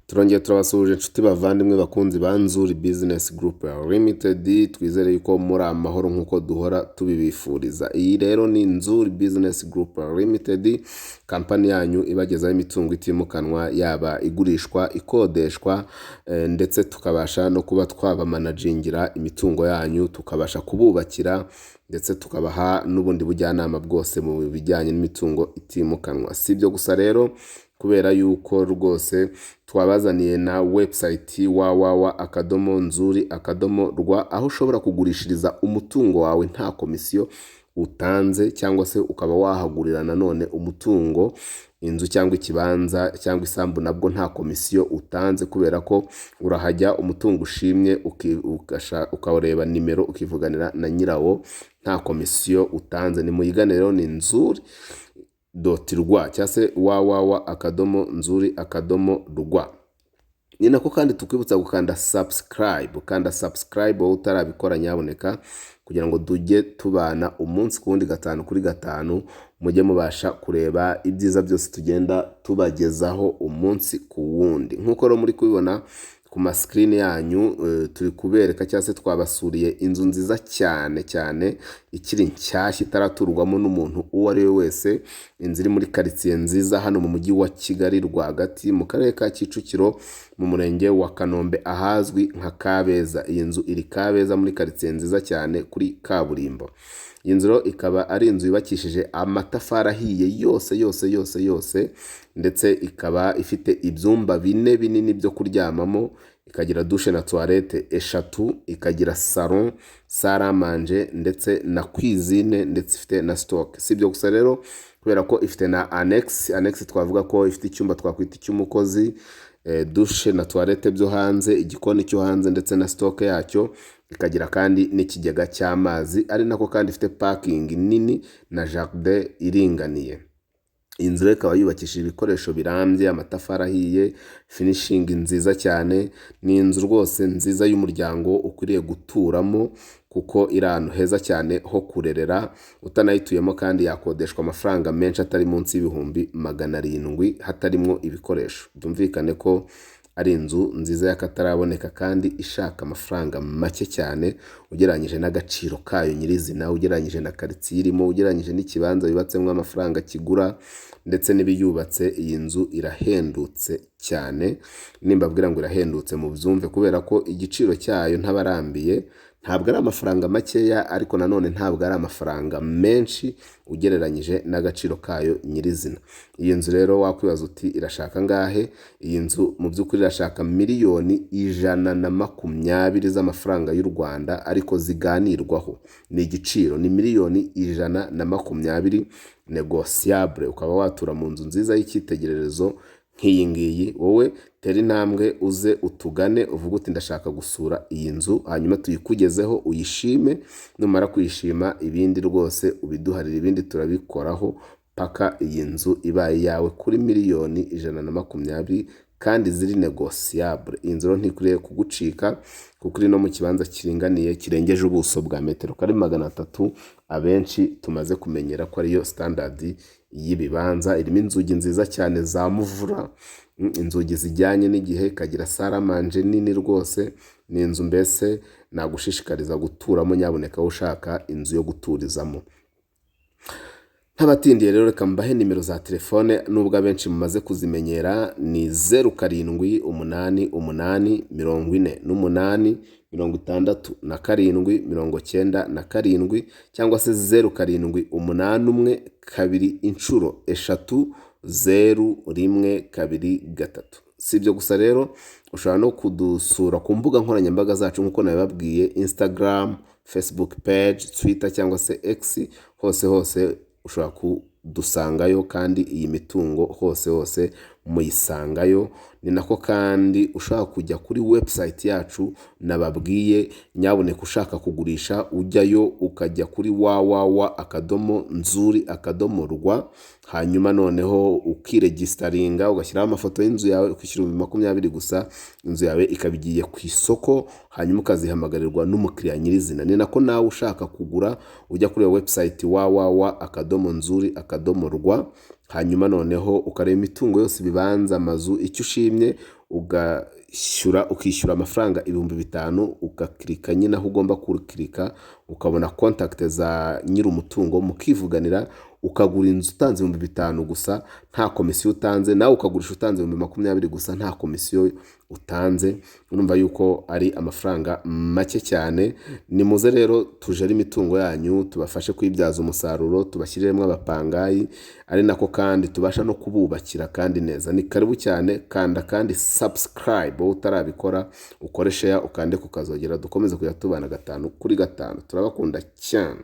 Turongeye turabasuhuje, inshuti bavandimwe, bakunzi ba Nzuri Business Group Limited. Twizere yuko muri amahoro nk'uko duhora tubibifuriza. Iyi rero ni Nzuri Business Group Limited, kampani yanyu ibagezaho imitungo itimukanwa, yaba igurishwa, ikodeshwa, ndetse tukabasha no kuba twabamanagingira imitungo yanyu, tukabasha kububakira, ndetse tukabaha n'ubundi bujyanama bwose mu bijyanye n'imitungo itimukanwa. Si ibyo gusa rero, kubera yuko rwose twabazaniye na website www.nzuri.rw, aho ushobora kugurishiriza umutungo wawe nta komisiyo utanze, cyangwa se ukaba wahagurira nanone umutungo, inzu cyangwa ikibanza cyangwa isambu, nabwo nta komisiyo utanze, kubera ko urahajya umutungo ushimye ukawureba nimero, ukivuganira na nyirawo nta komisiyo utanze. Nimuyigane rero, ni nzuri.rw cyangwa se www.nzuri.rw. Ni nako kandi tukwibutsa gukanda subscribe. Kanda subscribe wowe utarabikora nyaboneka, kugira ngo tujye tubana umunsi ku wundi, gatanu kuri gatanu, mujye mubasha kureba ibyiza byose tugenda tubagezaho umunsi ku wundi. Nk'uko rero muri kubibona ku ma screen yanyu, turi kubereka cyangwa se twabasuriye inzu nziza cyane cyane, ikiri nshyashya, itaraturwamo n'umuntu uwo ari we wese. Inzu iri muri karitsiye nziza hano mu Mujyi wa Kigali rwagati, mu Karere ka Kicukiro, mu Murenge wa Kanombe, ahazwi nka Kabeza. Iyi nzu iri Kabeza muri karitsiye nziza cyane, kuri kaburimbo. Iyi nzu rero ikaba ari inzu yubakishije amatafari ahiye yose yose yose yose, ndetse ikaba ifite ibyumba bine binini byo kuryamamo, ikagira douche na toilette eshatu, ikagira salon, salle à manger ndetse na cuisine, ndetse ifite na stock. Si ibyo gusa rero, kubera ko ifite na annexe. Annexe twavuga ko ifite icyumba twakwita icy'umukozi, douche na toilette byo hanze, igikoni cyo hanze ndetse na stock yacyo, ikagira kandi n'ikigega cy'amazi. Ari nako kandi ifite parking nini na jardin iringaniye. Iyi nzu rero ikaba yubakishije ibikoresho birambye, amatafari ahiye, finishing nziza cyane. Ni inzu rwose nziza y'umuryango ukwiriye guturamo, kuko iri ahantu heza cyane ho kurerera. Utanayituyemo kandi yakodeshwa amafaranga menshi atari munsi y'700,000 hatarimo ibikoresho. Byumvikane ko ari inzu nziza y'akataraboneka kandi ishaka amafaranga make cyane ugereranyije n'agaciro kayo nyirizina, ugereranyije na karitsiye irimo, ugereranyije n'ikibanza yubatsemo amafaranga kigura ndetse n'ibiyubatse. Iyi nzu irahendutse cyane. Nimbabwira ngo irahendutse mu byumve, kubera ko igiciro cyayo, ntabarambiye, ntabwo ari amafaranga makeya, ariko nanone ntabwo ari amafaranga menshi ugereranyije n'agaciro kayo nyirizina. Iyi nzu rero wakwibaza uti: "Irashaka angahe?" Iyi nzu mu by'ukuri irashaka 120,000,000 z'amafaranga y'u Rwanda, ariko ziganirwaho. Ni igiciro, ni 120,000,000 négociable, ukaba watura mu nzu nziza y'icyitegererezo nk'iyi ngiyi. Wowe tera intambwe uze utugane, uvuge uti: "Ndashaka gusura iyi nzu", hanyuma tuyikugezeho uyishime. Numara kuyishima, ibindi rwose ubiduharire, ibindi turabikoraho paka iyi nzu ibaye iyawe kuri 120,000,000 kandi ziri négociable. Iyi nzu rero ntikwiriye kugucika, kuko iri no mu kibanza kiringaniye kirengeje ubuso bwa metero kare 300, abenshi tumaze kumenyera ko ariyo standard y'ibibanza. Irimo inzugi nziza cyane za muvura, inzugi zijyanye n'igihe, ikagira salle à manger nini rwose. Ni inzu mbese nagushishikariza guturamo nyaboneka, wowe ushaka inzu yo guturizamo. Ntabatindiye rero, reka mbahe nimero za telefone, nubwo abenshi mumaze kuzimenyera. Ni 0788486797, cyangwa se 0781100123. Si ibyo gusa rero, ushobora no kudusura ku mbuga nkoranyambaga zacu nk'uko nabibabwiye: Instagram, Facebook page, Twitter cyangwa se X. Hose hose ushobora kudusangayo, kandi iyi mitungo hose hose muyisangayo. Ni nako kandi ushobora kujya kuri website yacu nababwiye. Nyaboneka ushaka kugurisha, ujyayo ukajya kuri www.nzuri.rw, hanyuma noneho ukiregisteringa, ugashyiraho amafoto y'inzu yawe, ukishyura 20,000 gusa, inzu yawe ikaba igiye ku isoko, hanyuma ukazihamagarirwa n'umukiriya nyirizina. Ni nako nawe ushaka kugura ujya kuri iyo website www.nzuri.rw. Hanyuma noneho ukareba imitungo yose, ibibanza, amazu, icyo ushimye ugashyura, ukishyura amafaranga 5000, ugakirika nyine aho ugomba kukirika, ukabona contact za nyiri umutungo, mukivuganira, ukagura inzu utanze 5000 gusa, nta komisiyo utanze. Nawe ukagurisha utanze 20,000 gusa, nta komisiyo utanze. Urumva yuko ari amafaranga make cyane. Nimuze rero tujere imitungo yanyu, tubafashe kuyibyaza umusaruro, tubashyiriremo abapangayi, ari nako kandi tubasha no kububakira kandi neza. Ni karibu cyane. Kanda kandi subscribe wowe utarabikora, ukore share, ukande kukazogera, dukomeze kujya tubana gatanu kuri gatanu. Turabakunda cyane.